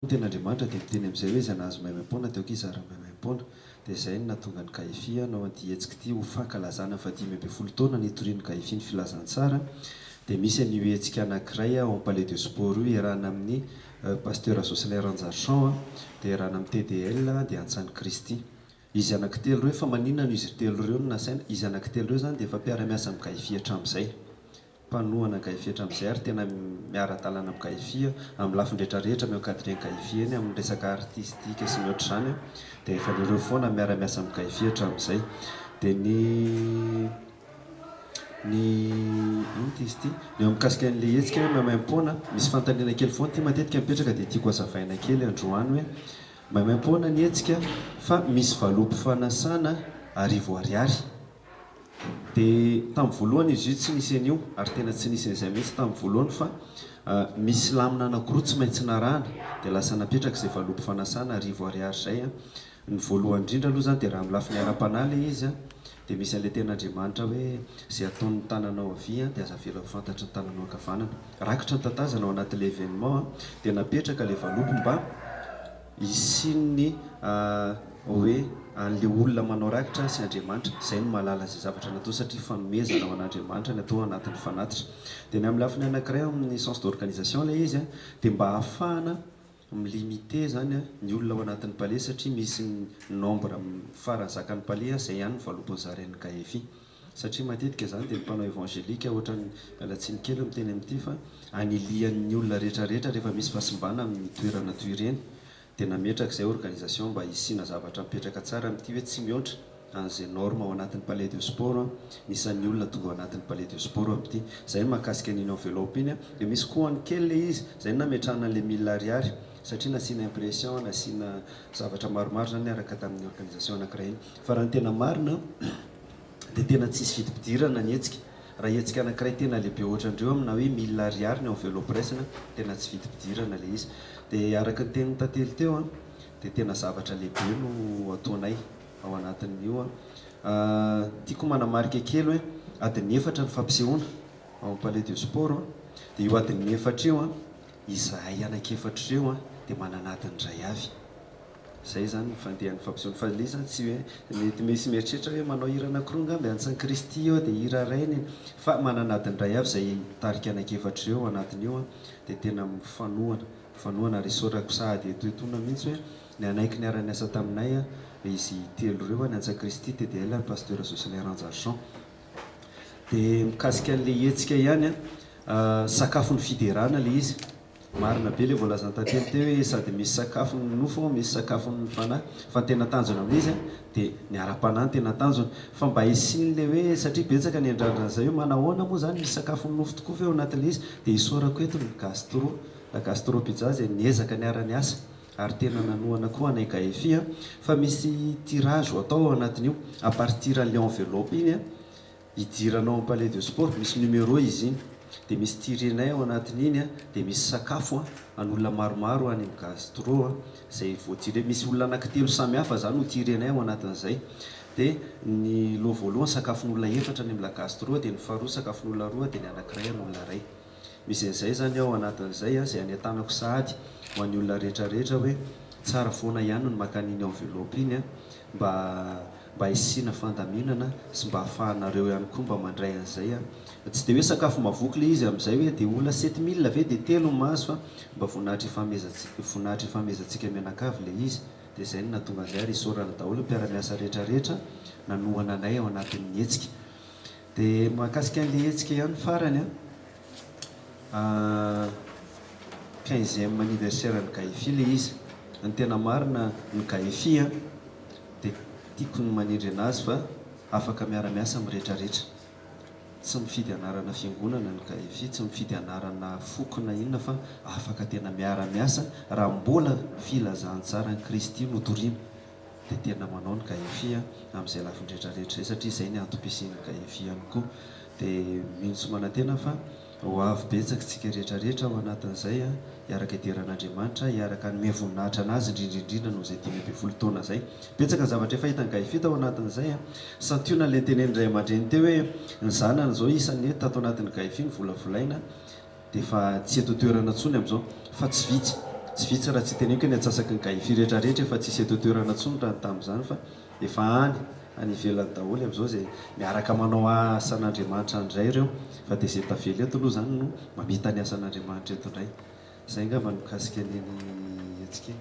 Ny tenin'Andriamanitra dia miteny amin'izay hoe izay nahazo maimaimpoana dia aoka hizara maimaimpoana. Dia izay no nahatonga an'i Gaefi hanao an'ity hetsika ity ho fankalazana ny fahadimy ambin'ny folo taona nitorian'i Gaefi ny filazantsara. Dia misy an'io hetsika anankiray ao amin'ny Palais de Sport io iarahana amin'ny Pasteur Jocelyn Ranjarison, dia iarahana amin'ny TDL, dia Antsan'i Kristy. Izy anankitelo ireo, fa maninona no izy telo ireo no nasaina? Izy anankitelo ireo izany dia efa mpiara-miasa amin'i Gaefi hatramin'izay. Mpanohana Gaifi hatramin'izay ary tena miara-dalana amin'i Gaifi amin'ny lafiny rehetra rehetra mi-encadrer an'i Gaifi eny amin'ny resaka artistique sy ny ohatr'izany dia efa ireo foana miara-miasa amin'i Gaifi hatramin'izay. Dia ny ny inona ity izy ity? Ny eo mikasika an'ilay hetsika hoe maimaimpoana, misy fanontaniana kely foana ity matetika mipetraka dia tiako hazavaina kely androany hoe maimaimpoana ny hetsika fa misy valopy fanasana 1000 ariary. Dia tamin'ny voalohany izy io tsy nisy an'io, ary tena tsy nisy an'izay mihitsy tamin'ny voalohany fa misy lamina anankiroa tsy maintsy narahana, dia lasa napetraka izay valopy fanasana 1000 ariary izay an. Ny voalohany indrindra aloha izany dia raha amin'ny lafiny ara-panahy ilay izy an, dia misy an'ilay tenin'Andriamanitra hoe izay ataon'ny tananao havia dia aza avela ho fantatry ny tananao ankavanana. Rakitra ny tatazana ao anatin'ilay événement an, dia napetraka ilay valopy mba hisian'ny hoe an'ilay olona manao rakitra sy Andriamanitra, izay no mahalala izay zavatra natao satria fanomezana ho an'Andriamanitra ny atao anatin'ny fanatitra. Dia ny amin'ny lafiny anankiray amin'ny sens d'organisation ilay izy dia mba hahafahana mi-limiter izany ny olona ao anatin'ny palais satria misy ny nombre farany zakan'ny palais, izay ihany ny valopin'ny zarain'ny GAEFI. Satria matetika izany dia ny mpanao évangélique ohatran'ny, miala tsiny kely miteny amin'ity fa anilihan'ny olona rehetra rehetra rehefa misy fahasimbana amin'ny toerana toy ireny dia nametraka izay organisation mba hisiana zavatra mipetraka tsara amin'ity hoe tsy mihoatra an'izay norme ao anatin'ny palais de sport ny isan'ny olona tonga ao anatin'ny palais de sport amin'ity. Izay no mahakasika an'iny enveloppe iny. Dia misy coût-ny kely ilay izy, izay no nametrahana an'ilay 1000 ariary satria nasiana impression, nasiana zavatra maromaro izany niaraka tamin'ny organisation anankiray iny. Fa raha ny tena marina dia tena tsisy vidim-pidirana ny hetsika. Raha hetsika anankiray tena lehibe ohatran'ireo amina hoe 1000 ariary ny enveloppe raisina, tena tsy vidim-pidirana ilay izy. Dia araka ny tenin'i Tantely teo an, dia tena zavatra lehibe no ataonay ao anatin'io an. Tiako manamarika kely hoe adin'ny efatra ny fampisehoana ao amin'ny Palais de Sport an, dia io adin'ny efatra io an, izahay anankiefatra ireo an, dia manana adiny iray avy. Zay zany ny fandehan'ny fampisehoana fa le zany tsy hoe mety misy mieritreritra hoe manao hira anakiroa angamba i Antsan'i Kristy eo dia hira iray ny fa manana adiny iray avy izay tarika anankiefatra ireo ao anatin'io an, dia tena mifanohana mifanohana ary isaorako sahady eto etoana mihitsy hoe nanaiky niara-niasa taminay an izy telo ireo an, ny Antsan'i Kristy, TDL ary Pasteur Jocelyn Ranjarison. Dia mikasika an'ilay hetsika ihany an, sakafon'ny fiderana ilay izy. Marina be le voalazan'i Tantely teo hoe sady misy sakafo ny nofo misy sakafo ny fanahy fa ny tena tanjona amin'izy dia ny ara-panahy no tena tanjona fa mba hisian'le hoe satria betsaka ny andrandrana izay hoe manahoana moa izany misy sakafo ny nofo tokoa ve ao anatin'ilay izy dia isaorako eto ny gastro la gastro pizza izay niezaka niara-niasa ary tena nanohana koa anay GAEFI fa misy tirage ho atao ao anatin'io à partir an'le enveloppe iny Hidirana ao am palais de sport, misy numéro izy iny, dia misy tirenay ao anatin'iny an, dia misy sakafo an, an'olona maromaro any am gastro an, izay voatire, misy olona anaky telo samy hafa zany ho tirenay ao anatin'izay, dia ny lot voalohany sakafon'olona efatra any am la gastro, dia ny faharoa sakafon'olona roa, dia ny anakiray an'olona iray. Misy an'izay izany ao anatin'izay izay anentanako sahady ho an'ny olona rehetra rehetra hoe tsara foana ihany ny maka an'iny enveloppe iny mba mba hisiana fandaminana sy mba ahafahanareo ihany koa mba mandray an'izay. Tsy dia hoe sakafo mahavoky ilay izy amin'izay hoe dia olona 7000 ve dia telo no mahazo fa mba voninahitra ifamezatsika voninahitra ifahamezantsika mianakavy ilay izy dia izay no nahatonga an'izay ary isaorana daholo ny mpiara-miasa rehetra rehetra nanohana anay ao anatin'ny hetsika. Dia mahakasika an'ilay hetsika ihany farany an, quinzième anniversaire an'i Gaefi ilay izy. Ny tena marina ny Gaefi an, dia tiako ny manindry an'azy fa afaka miara-miasa amin'ny rehetra rehetra. Tsy mifidy anarana fiangonana ny Gaefi, tsy mifidy anarana foko na inona fa afaka tena miara-miasa raha mbola filazantsaran'i Kristy no toriana. dia tena manao ny GAEFI amin'izay lafiny rehetra rehetra izay satria izay ny antom-pisian'ny GAEFI ihany koa. Dia mino sy manantena fa ho avy betsaka isika rehetra rehetra ao anatin'izay hiaraka hidera an'Andriamanitra, hiaraka hanome voninahitra an'Azy indrindra indrindra noho izay 15 taona izay. Betsaka ny zavatra efa hitan'ny GAEFI tao anatin'izay. Santionany ilay notenenin'ny ray aman-dreny teo hoe ny zanany izao isan'ny hoe tato anatin'ny GAEFI novolavolaina dia efa tsy eto an-toerana intsony amin'izao fa tsy vitsy. Tsy vitsy raha tsy teneniko hoe ny antsasaky ny GAIFI rehetra rehetra efa tsisy eto an-toerana intsony raha ny tamin'izany fa efa any, any ivelany daholo amin'izao izay miaraka manao asan'Andriamanitra indray ireo fa dia izay tavela eto aloha izany no mamita ny asan'Andriamanitra eto indray. Izay angamba no mikasika an'iny hetsika iny.